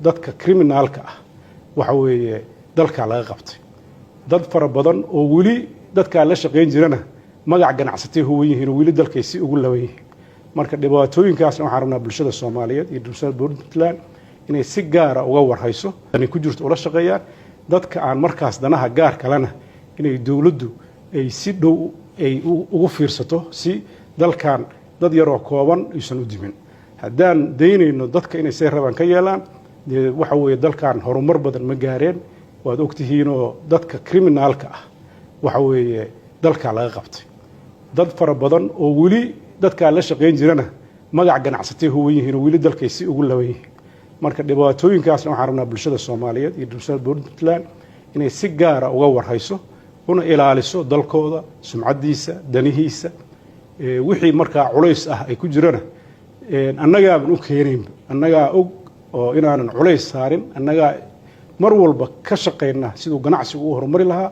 Dadka criminalka ah waxa weeye dalkaa laga qabtay. Dad fara badan oo weli dadkaa la shaqayn jirana magac ganacsatay huwan yihiin oo weli dalkay si ugu laban yihiin. Marka dhibaatooyinkaasna waxaan rabnaa bulshada Soomaaliyeed iyo bulshada Puntland inay si gaara uga warhayso, inay ku jirto ula shaqeeyaan dadka aan markaas danaha gaar kalena, inay dowladdu ay si dhow ay ugu fiirsato si dalkan dad yaroo kooban aysan u dimin. Haddaan daynayno dadka inay say rabaan ka yeelaan, dee waxa weeye dalkan horumar badan ma gaareen. Waad ogtihiinoo dadka criminalka ah waxa weeye dalkaa laga qabtay. Dad fara badan oo weli dadkaa la shaqayn jirana magac ganacsatay huwan yihiin oo weli dalkay si ugu laban yihiin. Marka dhibaatooyinkaasna waxaan rabnaa bulshada Soomaaliyeed iyo bulshada Puntland inay si gaara uga warhayso una ilaaliso dalkooda, sumcaddiisa, danihiisa. Wixii markaa culays ah ay ku jirana annagaaban u keenaynba, annagaa og oo inaanan culays saarin, annagaa mar walba ka shaqayna siduu ganacsigu u horumari lahaa.